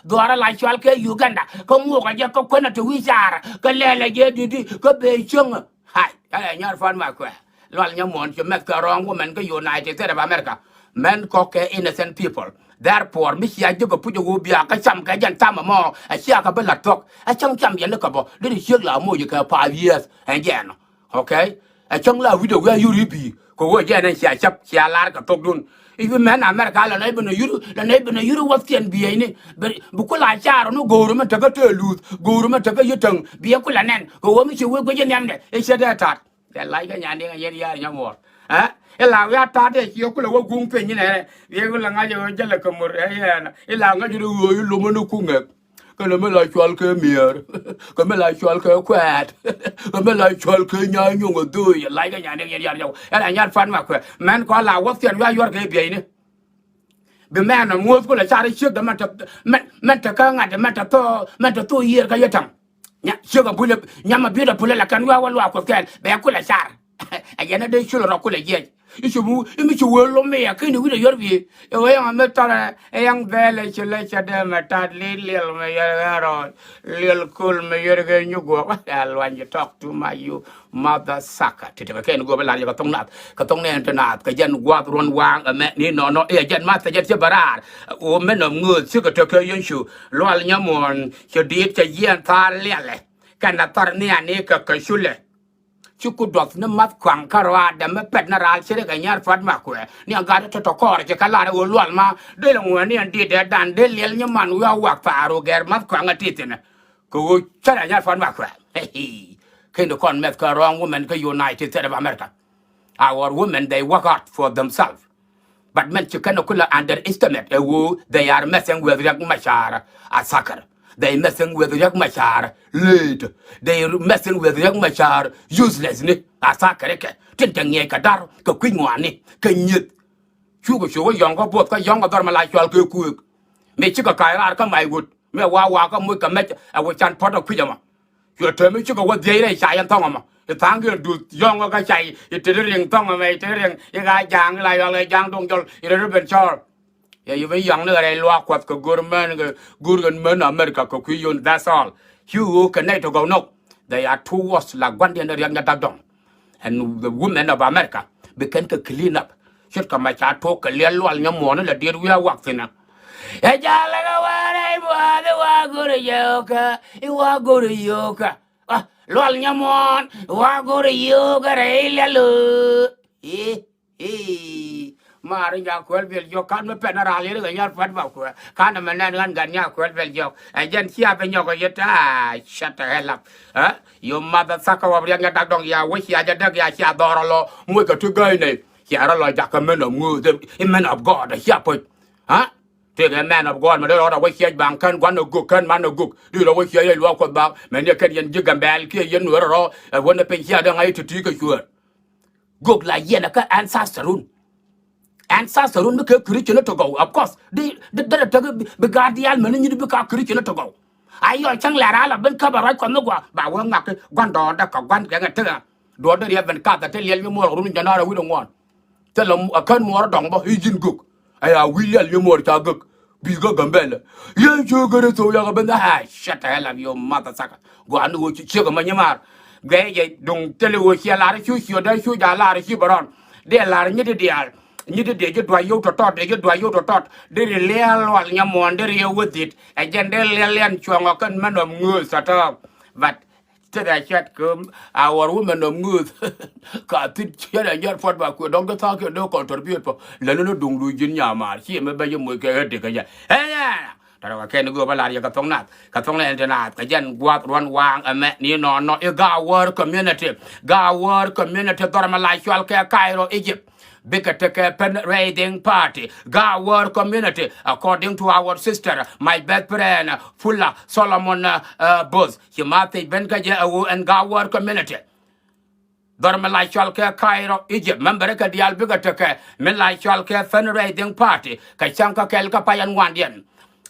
dhuaarä la cual kɛ Uganda kä ŋuɔkɛ jɛ kä kuänä ti wi̱i̱ caarä kä lɛlɛ jɛ di̱t i̱ kä bee cäŋä. Hai cä rɛ nyar pua̱t ma kuɛ lual nyɛ muɔ̱ɔ̱n ci mɛth kɛ rɔɔŋ wä mɛn kä United States of America. Mɛn kɔk kɛ innocent people. Therefore mi cia ji̱ kɛ puc ɛ ɣöö bia kä cam kɛ jɛn thamɛ mɔ ɛ cia kɛ bi la̱t thuɔ̱k ɛ cäŋ cam yɛn ni kɛ bɔ dee ti ciek la moc kɛ five years ɛn jɛɛn ɔ. Okay. Ɛ cäŋ la wi̱cdɛ wi̱i̱ a yur i̱ bi̱i̱ kɛ ɣöö jɛn ɛn cia cäp cia lar kɛ thokdun. I̱ bi mɛn America la nɛy bi nɔ yur la nɛy bi nɔ yur i̱ wäthkiɛn bieyni. Bi kula car ni go̱o̱r mɛ tekä tëë luth go̱o̱r mɛ tekä yitäŋ biɛ kula nɛn kɛ ɣöö mi ci wee guic in nhiamdɛ i̱ cɛ dee ta̱a̱t. Dee lac kɛ nyan diɛŋ a yɛn yaar nyam wuɔr. Ɛ i̱ la wi̱i̱ a ta̱a̱t dee ci ɣöö kula wä guŋ piny inɛ. Wi̱i̱ kula ŋa̱c ɣöö jälɛ kɛ mur ɛ yɛn i̱ la ŋa̱c ɣöö i̱ lomä ni kuŋ ŋɛk. Kɛnɛ mi la cual kɛ miɛɛr kɛ mi la cual kɛ kuɛɛt kɛ mi la cual kɛ nya̱a̱ nyuŋ ɛ dho̱o̱c ɛ lac kɛ nyan diɛŋ yɛn ya̱r nyɔk ɛn a nyat pua̱t ma kuɛ. Mɛn kɔn la wäthkiɛn wi̱i̱ a yuɔr kɛ bieyni. Bi mɛn ɛ muɔ̱th kulɛ car i̱ ciek dɛ mɛn te mɛn mɛn te kä ŋa̱t mɛn te thok mɛn te thok yiëër kä yɛ täŋ. Nya ciek ɛ builɛ nyam ɛ biet ɛ pulɛ la kɛn wi̱i̱ a wä luaak kuɔth kɛɛl bɛ kulɛ car. Ɛ yɛn ɛ dee cul rɔ kulɛ jiɛc. I̱ cu mi, i̱ mi cu wee lom mi ya kini wi̱n a yuɔr bi. I̱ wee yaŋ a mi tɔrɛ, i̱ yaŋ bɛɛlɛ ci lɛ cɛ dee mɛ tat li̱l liɛl mɛ yɛr ɣɛ rɔ. Liɛl kul mɛ yɛr ɣɛ nyuk guɔk. Ɛ luany ci talk too much, you mother sucker. Ti ti kɛ kɛn guɔp ɛ lar yɛ kɛ thoŋ nath. Kɛ thoŋ nɛɛn ti nath. Kɛ jɛn guath ruɔn waŋ ɛmɛ ni nɔnɔ. I̱ ɛ jɛn math ɛ jɛn ci bɛ raar. Ɣöö mɛn ɔ ŋööth cikɛ tekɛ yɛn cu. Lual nyɛ muɔ̱ɔ̱n ci di̱i̱t cɛ yiɛn thaar liɛlɛ. Kɛn a thar nhiani kɛ kɛ culɛ. Ci ku duɔth ni math kuaŋ kä ruaadɛ mi pɛt ni raal ci ri kɛ nyar pua̱t ma kuɛ ni a gat tɔ̱tɔ̱ kɔɔr ci kä lar ɣöö lual ma dee lɛ ŋuɛ ni ɛn di̱t dee dan dee liɛl nyi man wi̱i̱ a wak thaar ɣöö gɛr math kuaŋ a ti thi̱n. Kɛ ɣöö cä rɛ nyar pua̱t ma kuɛ. Kɛn di kɔn mɛth kä wrong women kä United States of America. Our women, they work hard for themselves. But men ci kɛn a kulɛ underestimate ɛ ɣöö they are messing with Riek Machar a sucker. They messing with Riek Machar late. They messing with Riek Machar useless ni a sucker kɛ. Tin te ŋiɛc kɛ dar kɛ kui̱ ŋuani kɛ nyieth. Cukɛ cu wä yɔ̱ŋ kä buɔth kä yɔ̱ŋ kɛ dhɔr mi la cual kɛ kuëëk. Mi cikɛ ka̱c raar kä mac wut mi wa wa kä muc kɛ mɛc ɛ wä can puɔ̱t ɛ kui̱c ɛmɔ. Cuɛ täämɛ cikɛ wä dhiec rɛy ca yɛn thɔŋ ɛmɔ. I̱ tha̱a̱ŋ kiɛn duth yɔ̱ŋ kä ca i̱ teti riŋ thɔŋ ɛmɛ i̱ teti riŋ i̱ ka ja̱a̱ŋ i̱ la yɔal kɛ ja̱a̱ŋ duŋ jɔl i̱ rɛt ben cɔɔl. Yɛ yupɛ yɔ̱ŋ ni ɣɛ rɛy luaak kuɔth kɛ go̱r män kɛ go̱r kɛn män America kɛ kui̱ yun, that's all. Ci ɣöö kɛ nɛy tɔ gɔw nɔk. They are too worse la gua̱ndiɛn riɛk nya dak dɔŋ. And the women of America bi kɛn kɛ clean up. Ce̱tkɛ ma ca tok kɛ liɛl lual nyɛ muɔ̱ɔ̱n ilɛ diet wi̱i̱ a wak thi̱n ɛ. Ɛ jalɛ kɛ wä rɛy buath i̱ wa go̱r i̱ yio̱o̱kä i̱ wa go̱r i̱ yio̱o̱kä. Ah, lual nyɛ muɔ̱ɔ̱n i̱ wa go̱r i̱ yio̱o̱kä rɛy liɛl ɣöö. I̱ i̱ maar i̱ nyakuɛl biɛl jiɔk ka̱n mi pɛn a raal yɛn i̱ kɛ nyar pua̱t ba kuɛ ka̱n ɛmɛ nɛn ɣän gat nyakuɛl biɛl jiɔk. Ɛ jɛn cia bi nyɔk ɛ yet a shut the hell up. Ɛ? Yo mother sucker wap riak nya dak dɔŋ ya wec ya jɛ däk ya cia dhɔr alɔ muc kɛ ti gäi nɛy. Cia rɔ lɔ jakä men of ŋööth i̱ men of God cia puc. Ha? Tëëkɛ men of God mɛ dee rɔɔd a wec ciɛc baŋ kän gua̱n a gök kän man a gök di rɔ wec ciɛc rɛy luaak kuɔth bak mɛ ni kɛn yɛn ji̱ Gambɛl kiɛ yɛn Nuɛr rɔ ɛ wän a piny cia dee ŋa̱c ti̱ti̱ kɛ cuäär. Gök la yɛn kä ancestorun. Ancestorun mi kɛ Christian tɔ gɔw, of course. Di di dɛrɛ tɛk bi gaat diaal mɛn nyit bi ka Christian tɔ gɔw. A yɔl cäŋ lɛ raa la ben käp a ruac kɔn mi gua ba wä ŋak gua̱n dɔɔndɛ kɛ gua̱n kɛ ŋɛ tekɛ. Duɔɔdɛ riɛp ben kath a te liɛl mi muɔɔr run jɛn a rɛ wi̱r ŋuɔ̱ɔ̱n. Thilɛ a kän muɔɔr dɔŋ bä i̱ ji̱n gök. Aya wi̱i̱ lial yɛ muɔɔr ca gök. Bi̱i̱ kä Gambɛlɛ. Yɛn ciö gärɛ thok yakɛ ben dhɛ. Shut the hell up, you mother sucker. Gɔaa ni ɣöö ci ciek ɛmɔ nyɛ maar. Guɛy jɛ duŋ thilɛ ɣöö ciɛ lar cu ciötdä cu ja̱ lar ci bɛ rɔn. Dee lar nyi ti diaal. Nyi ti dee ji̱ duac yio̱w tɔ̱tɔ̱t, dee ji̱ duac yio̱w tɔ̱tɔ̱t. Dee ri liɛɛl lual nyɛ muɔ̱ɔ̱n dee ri yɛ wä dhi̱t. Ɛ jɛn dee liɛl liɛn cuɔ̱ŋ ɔ kɛn mɛn ɔm ŋööth tɔ̱tɔ̱. But Thilɛ cuat kä our women of ŋööth. Ka thit ciat a nyar puɔt ba kuɛ dɔ̱ŋ kä tha̱a̱ŋ kiɛ dee contribute pɔ. Lɛn ni duŋ luc ji̱n nyamaar ci ɛmɛ bɛ yɛ moc kɛ ɣä dek kä jɛ. Ɛ yɛ. Tɔrɔ kɛ kɛn go̱o̱p a lar yɛ kɛ thok nath kɛ thok nɛn ti naath kɛ jɛn gua̱th ruɔ̱n waaŋ ɛmɛ ni nɔnɔ i̱ Gawär community. Gawär community dhɔr mɛ la cual kɛ Cairo, Egypt. Bikɛ tekɛ fundraising party, Gawär community, according to our sister, my best friend, Fula Solomon, uh, uh, Booth. Ci ma thiec ben kä jɛ a wu ɛn Gawär community. Dhɔr mi la cɔl kɛ Cairo, Egypt. Member kɛ diaal bikɛ tekɛ mi la cɔl kɛ fundraising party kɛ cäŋ kä kɛl kä pay ɛn wandiɛn.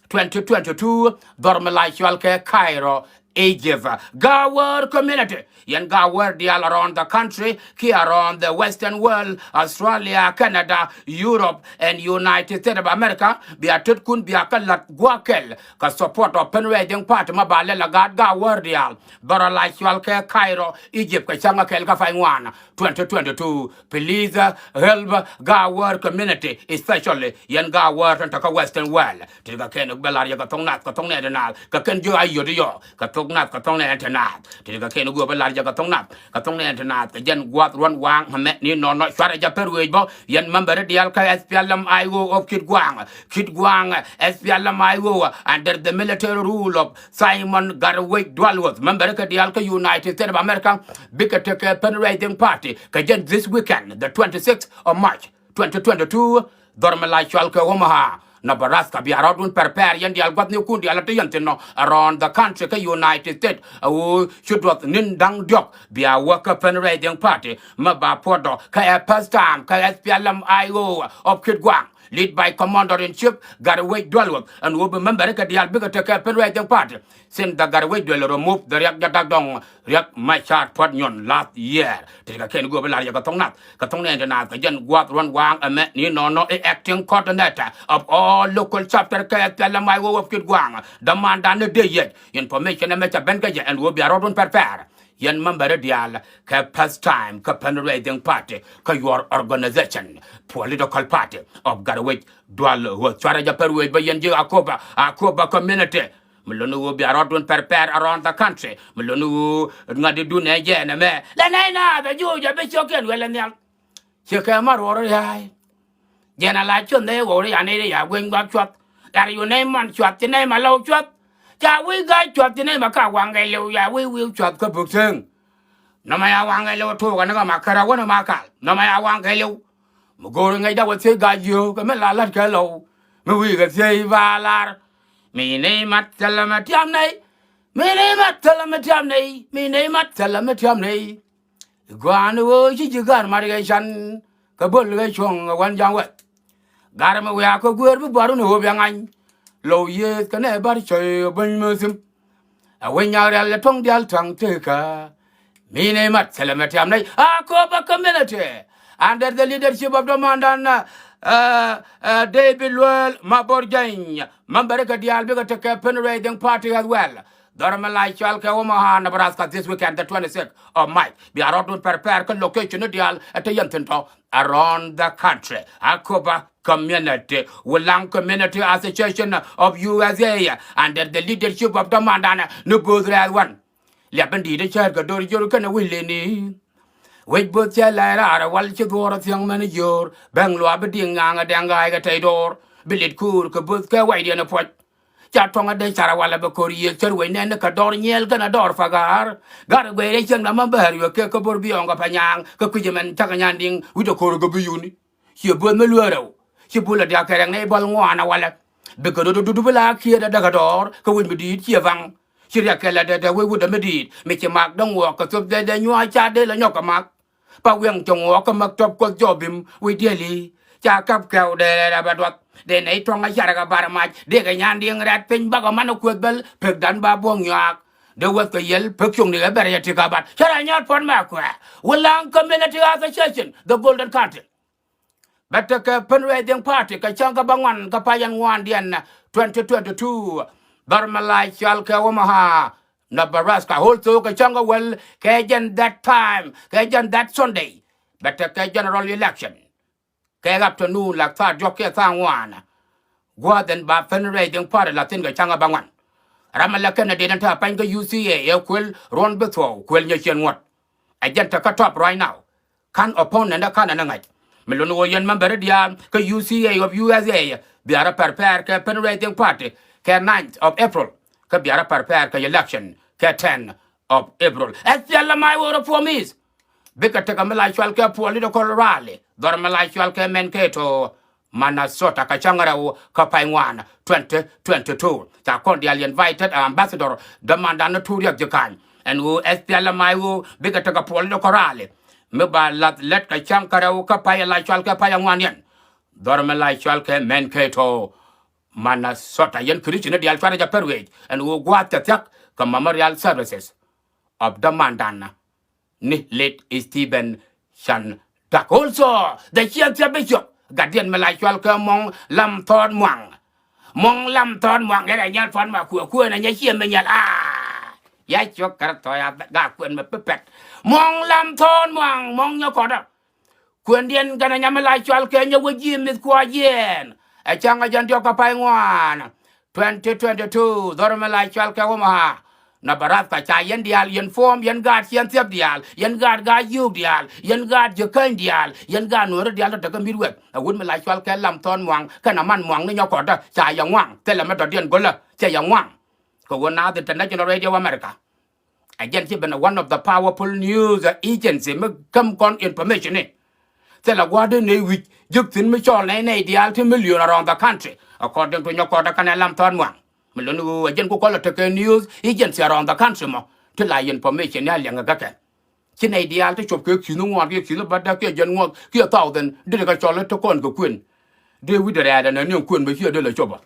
Twenty twenty-two, dhɔr mi la cɔl kɛ Cairo, Egypt. Gawär community. Yɛn Gawär diaal around the country, ki around the Western world, Australia, Canada, Europe, and United States of America, bia tetkun bia kä la̱t gua̱a̱k kɛl, kä support of fundraising party ma ba lɛl a gaat Gawär diaal. Dhɔr a la cɔl kɛ Cairo, Egypt, kɛ cäŋ a kɛl kä pay ŋuan, twenty twenty-two. Please, uh, help, uh, Gawär community, especially yɛn Gawär tin te kä Western world. Ti kɛ kɛn bɛ lar yɛ kɛ thok nath kɛ thok nɛn ti naath kɛ kɛn jiök a yot yɔ kɛ thok nath kɛ thok nɛn ti naath. Ti kɛ kɛn guɔ bɛ lar yɛ kɛ thok nath kɛ thok nɛn ti naath kɛ jɛn gua̱th ruɔ̱n waaŋ mɛ ni nɔnɔ cuarɛ jɛ pɛr wec bä yɛn member diaal kä S P L M I O of Kitgwang. Kitgwang, S P L M I O under the military rule of Simon Garwec Dualworth, member kɛ diaal kä United States of America, bikɛ tekɛ fundraising party kɛ jɛn this weekend, the twenty-sixth of March, twenty twenty-two, dhɔr mi la cɔal kɛ Omaha, Nebraska, bia rɔɔdun prepare yɛn diaal gua̱thnikun diaal a te yɛn thi̱n nɔ around the country kä United States. A wu cu duɔth ni̱n da̱ŋ diɔ̱k bia wä kä fundraising party mi ba puɔ̱t dɔ kä ɛ first time kä S P L M I O of Kitgwang. led by Commander in Chief Gatwec Dual Wuɔth, ɛn ɣöö bi member kɛ diaal bikɛ tekɛ Pɛn Raising Party since the Gatwec Dual remove the Riɛk Jɛ Dak Dɔŋ, Riɛk Machar Puɔt Nyuɔn last year. Tekɛ kɛn gööp lar yɛ kɛ thok nath, kɛ thok nɛn ti naath kɛ jɛn Guath Ruɔn Guaŋ ɛmɛ ni nɔnɔ i̱ acting coordinator of all local chapter kɛ thilɛ may wä wä kit guaŋ. Dämandan ni dee yɛc information ɛmɛ cɛ ben kɛ jɛ ɛn ɣöö bia rɔɔdun pɛrpɛr. Yɛn member diaal kɛ first time kɛ Pɛn Raising Party kɛ your organization, political party of Gatwec Dual Wuɔth. Cuarɛ jɛ pɛr wec bä yɛn ji̱ Akoba, Akoba community. Mi luni wu bia rɔɔdun pɛrpɛr around the country. Mi luni wu ŋa̱t di dun ɛ jɛ nɛ mɛ. Lɛ nɛy na bɛ juuc ɛ bi ciökiɛn wɛl ɛ nhial. Ciɛ kɛ ma ruɔr ria̱a̱y. Jɛn a la cuɔth nɛy ɣɔw ri ya nɛy ri ya gueny guak cuɔth. Lar yu nɛy man cuɔth ci nɛy ma lɔw cuɔth. Ca wi̱i̱ ga̱a̱c cuɔth ci nɛy ma ka waŋ kɛ liw ya wi̱i̱ wi̱i̱ cuɔth kä buk cieŋ. Nɔmɔ ya waŋ kɛ liw tuukɛ ni kɛ ma kärä wänä ma kal. Nɔmɔ ya waŋ kɛ liw. Mi go̱o̱ri ŋäcdä wä thiec ga̱a̱c yio̱o̱k kɛ mi la la̱t kɛ lɔw. Mi wi̱i̱ kɛ thiec ba lar. Mi nɛy mat thilɛ mi tiam nɛy. Mi nɛy mat thilɛ mi tiam nɛy. Mi nɛy mat thilɛ mi tiam nɛy. Gua̱a̱n ɣöö ci ji̱ ga̱r mat kɛ can kɛ böl kɛ cuɔ̱ŋ kɛ wän ja̱ŋ wɛth. Ga̱r mi wiaa kä guëër bi buarun ɣöö bia ŋany. Lo̱w yiëëth kɛ nɛ bär cɔy ɣöö bäny mi thim. Ɛ wec nyak rial ɛ tuɔ̱ŋ diaal ta̱ŋ tekä. Mi nɛy mat thilɛ mɛ tiam nɛy Akoba community under the leadership of dämandan, uh, uh, David Luel Mabor Jany. Member kɛ diaal bikɛ tekɛ Pɛn Raising Party as well. Dhɔr mi la cɔal kɛ Omaha, Nebraska this weekend, the twenty-sixth of March. Bia rɔɔdun pɛrpɛr kä location ni diaal ɛ te yɛn thi̱n tɔ around the country. Akoba community, Wulaŋ Community Association of U S A under the leadership of dämandan ni bo̱o̱th rɛɛth wän. Liap in di̱i̱t in cäät kɛ do̱r jor kɛnɛ wi̱c leni. Wec bo̱o̱th cɛ lɛy raar ɛ wal ci dhuɔɔr ɛ thiäŋ mɛn jiöör. Bɛŋ luaap bi diŋ ŋaŋ ɛ dɛŋ ga̱a̱c kɛ tɛy do̱r. Bi lit kuur kɛ bo̱o̱th kɛ wacdiɛn ɛ puɔc. Ca tuɔ̱ŋ a dee car a walɛ bɛ ko̱r yiëëk cär wec nɛn ni kɛ dɔɔr nyiɛɛl kɛnɛ dɔɔr pagäär. Gat guɛy rɛy cieŋ na mä bäär wiɛ kek kä bo̱r biɔɔŋ kɛ panyaaŋ kɛ kui̱c ɛmɛn cakɛ nyan diŋ wi̱cdɛ ko̱r kɛ bi yuni. Ciɛ buɔth mi lueer rɛw ci bulɛ diak kɛ rɛŋ nɛy bɔl ŋuan a walɛ. Bikɛ rot dut bi la kiɛɛt a däk a dɔɔr kä wi̱c mi di̱i̱t ciɛ baŋ. Ci riɛk kɛ la dee dee wec wut dee mi di̱i̱t mi ci mak däŋ ŋuɔɔk kɛ thop dee dee nyuac ca dee la nyɔk kɛ mak. Pa wiɛŋ cɛ ŋuɔɔk kä mäk tɔp kuɔth jɔɔp bim wi̱c diɛli. Ca kap kɛw dee rɛɛt a bɛ duɔth dee nɛy tuɔ̱ŋ a carɛ kɛ bar mac dee kɛ nyan diŋ rɛɛt piny bakɛ man a kueth bäl pek dan ba buɔ̱ŋ nyuaak. Dee wäth kɛ yɛl pek cuŋ ni kɛ bɛr yɛ ti ka bat cä rɛ nyɔt puɔ̱t mɛ kuɛ. Wulaŋ Community Association, the Golden Country. Bɛ tekɛ Pɛn Raising Party kɛ cäŋ kä bä ŋuan kä pay ɛn ŋuandiɛn twenty twenty-two. Dhɔr mi la cɔal kɛ Omaha, Nebraska. Also kɛ cäŋ kä wäl kɛ jɛn that time, kɛ jɛn that Sunday. Bɛ tekɛ general election. Kɛ afternoon la thaa diɔ̱k kiɛ thaa ŋuan. Gua̱a̱th ɛn ba Pɛn Raising Party la thi̱n kɛ cäŋ kä bä ŋuan. Ram mi la candidate ɛn te a pany kä U C A ɛ kuël ruɔ̱n bi thuɔ̱w kuël nyɛ ciɛn ŋuɔ̱t. Ɛ jɛn te kä top right now. Ka̱n opponent ɛ ka̱n ɛn ɛ ŋa̱c. Mi luni ɣöö yɛn member diaal kä U C A of U S A bia rɔ prepare kɛ Pɛn Raising Party kɛ ninth of April. Kä bia rɔ prepare kɛ election kɛ ten of April. Ɛ thil la my word of promise. Bikɛ tekɛ mi la cɔal kɛ political rally. Dhɔr mi la cɔal kɛ Mankato, Minnesota kɛ cäŋ rɛw kä pay ŋuan twenty twenty-two. Ca kɔn diaal invited ambassador dämandan ni Turiak Jikany. Ɛn ɣöö S P L M I ɣöö bikɛ tekɛ political rally mi ba lath lät kɛ cäŋ kärɛw kä pay la cɔal kɛ pay aŋuan yɛn. Dhɔr mi la cɔal kɛ Mankato, Minnesota. Yɛn Christian ni diaal cuarɛ jɛ pɛr wec ɛn ɣöö gua̱a̱th kɛ thia̱k kɛ memorial services of dämandan ni late Stephen Chan Dak. Also the chief bishop, guardian mi la cɔal kɛ Muɔ̱ŋ Lam Thɔɔt Muaŋ. Muɔ̱ŋ Lam Thɔɔt Muaŋ, yɛn ɛ nyɛl puɔ̱t ma kuɛ kuɛ na nyɛ chiɛ mi nyɛl. Ah, ya ciök kɛr thɔɔya ga kuɛn mi pipɛt. Muɔ̱ŋ Lam Thɔɔt Muaŋ, Muɔ̱ŋ nyɛ kɔtdä. Kuendiɛn kɛnɛ nyam mi la cɔal kɛ nyɛ wä ji̱ mith kua̱ jiɛɛn. Ɛ cäŋ ɛ jɛn diɔ̱k kä pay ŋuan twenty twenty-two, dhɔr mi la cɔal kɛ Omaha, Nebraska. Ca yɛn diaal, yɛn form, yɛn gaat ciɛn thiɛp diaal, yɛn gaat gaat yio̱o̱k diaal, yɛn gaat ji̱ käny diaal, yɛn gaat nuɔ̱ɔ̱ri diaal tɔ̱ tekä Midwest. Ɛ wut mi la cɔal kɛ Lam Thɔɔn Muaŋ kɛnɛ Man Muaŋ ni nyɔk kɔtdä, ca yɛ ŋuaŋ. Thilɛ mi dɔ̱diɛn go̱lä, cɛ yɛ ŋuaŋ. Kɛ wä Naath International Radio America. Ɛ jɛn ci ben one of the powerful news agency mi käm kɔn information ni. Thilɛ gua̱a̱r dee nɛy wi̱c ji̱k thi̱n mi cɔɔl nɛy nɛy diaal ti million around the country. According to nyɔk kɔtdä kɛnɛ Lam Thɔɔn Muaŋ. Mi luni ɣöö ɛ jɛn ku kɔlɛ tekɛ news agency around the country mɔ ti la information ni a liɛŋ ɛ kä kɛ. Ci nɛy diaal ti cop kɛ ki̱n ŋuan kiɛ ki̱n bädä kiɛ jɛn ŋuɔth kiɛ thousand dee kɛ cɔl ti kɔn kɛ kuën. Dee wi̱cdɛ rɛɛt ɛn ɛ niɛn kuën bɛ ciɛ dee lɛ copä.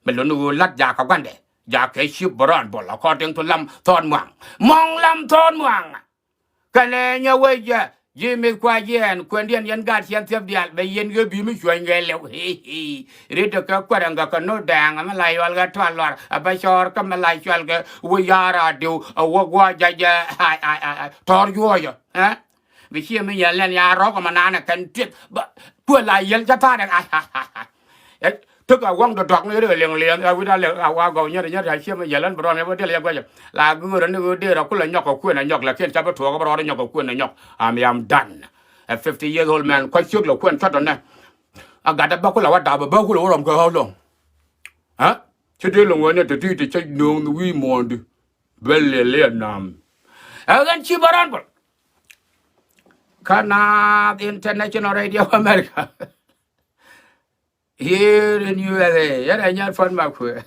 Mɛ lon ni ɣöö la̱t jakä gua̱ndɛ, jakä Chief Brown Bol, according to Lam Thɔɔt Muaŋ. Mɔŋ Lam Thɔɔt Muaŋ. Kɛnɛ nyɛ wec jɛ ji̱ mi̱th kua jiɛɛn kuɛndiɛn yɛn gat ciɛn thiäp diaal bɛ yɛn ɣä bi̱i̱ mi cuɔ̱ny ɣɛ lɛw. Rit kɛ kuɛrɛ ŋä kɛ no̱t dɛɛŋ mi la yual ɣä tɔal luar a bä cɔɔr kä mi la cual kɛ wä ya̱r a diw a wä guɔ jɛ jɛ. Tɔɔr juɔcä. Bi ciɛ mi yɛl nɛn ya rɔk ma nanɛ kɛn tiet bä kuɛ la yɛl cä ta̱a̱dɛ. Tek a waŋ dɔ̱dɔ̱k ni ri liŋ liŋ a wi̱n a lɛ a wa gɔw nyɛr nyɛr ca ciɛ mi yɛl ɛn bi rɔn ɛ bä diɛl yɛ guɛcɛ. La göörä ni ɣöö dee rɔ kulɛ nyɔk kɛ kuën ɛ nyɔk lakin ca bi tuɔɔk bä rɔɔd nyɔk kɛ kuën ɛ nyɔk. Am yam dan. A fifty years old man kua̱c ciök lɛ kuën cuɔt tɔnɛ. A gat ɛ bä kulɛ wa dap ɛ bä kulɛ wä rɔm kɛ ɣɔw loŋ. Ɛ ci dee loŋ wä ni te ti ti cä no̱o̱ŋ wi̱i̱ muɔ̱ɔ̱ndi. Bä lɛ lɛ nam. Ɛ ɣän ci bä rɔn bä. Kä Naath International Radio of America. Here in U S A, yɛn a nyat Puɔ̱t Makuëë.